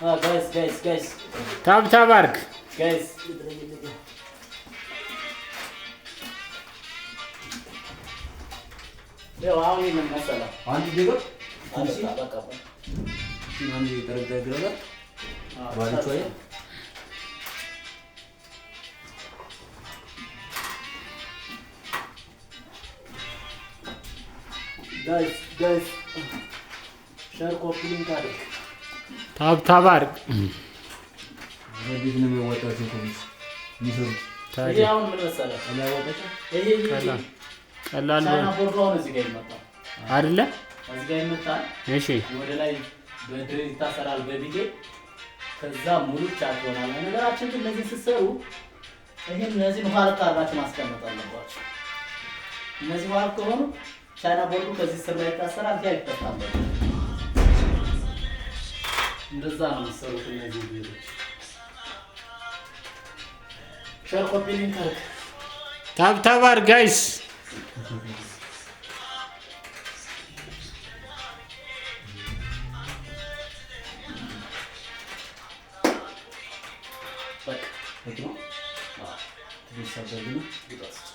Guys, guys, guys. Tap tap አድርግ። Guys. ይኸው አሁን ይሄ ምን መሰለህ? አንድ ነገር በቃ በቃ። አንድ ጠረጴዛ ይደረጋል። ባልቹ አየህ። Guys, guys, share, copy link አድርግ። Tap tap አድርግ። እንዴት ነው የሚያዋጣቸው? ኮሚስ የሚሰሩት። ይሄ ታዲያ አሁን ምን መሰለህ? የሚያዋጣቸው። ይሄ ይሄ ቀላል ቀላል ቻይና ቦርዱ አሁን እዚህ ጋር ይመጣል። አይደለ? እዚህ ጋር ይመጣል። ወደ ላይ በ drill ይታሰራል በቢጌ፣ ከዛ ሙሉ ቻክ ይሆናል። ነገራችን ግን እነዚህ ስትሰሩ ይህን እነዚህን ውሃ ልክ አድርጋችሁ ማስቀመጥ አለባችሁ። እነዚህ ውሃ ልክ ከሆኑ ቻይና ቦርዱ ከዚህ ስር ላይ ይታሰራል። ይሄ አይፈታም። በቃ እንደዛ ነው የሚሰሩት እነዚህ ቤቶች። Share, copy link አድርግ። Tap tap አድርግ guys። በቃ። በቂ ነው። አዎ። ትንሽ ሳደርግ ነው። ግጣ እስኪ።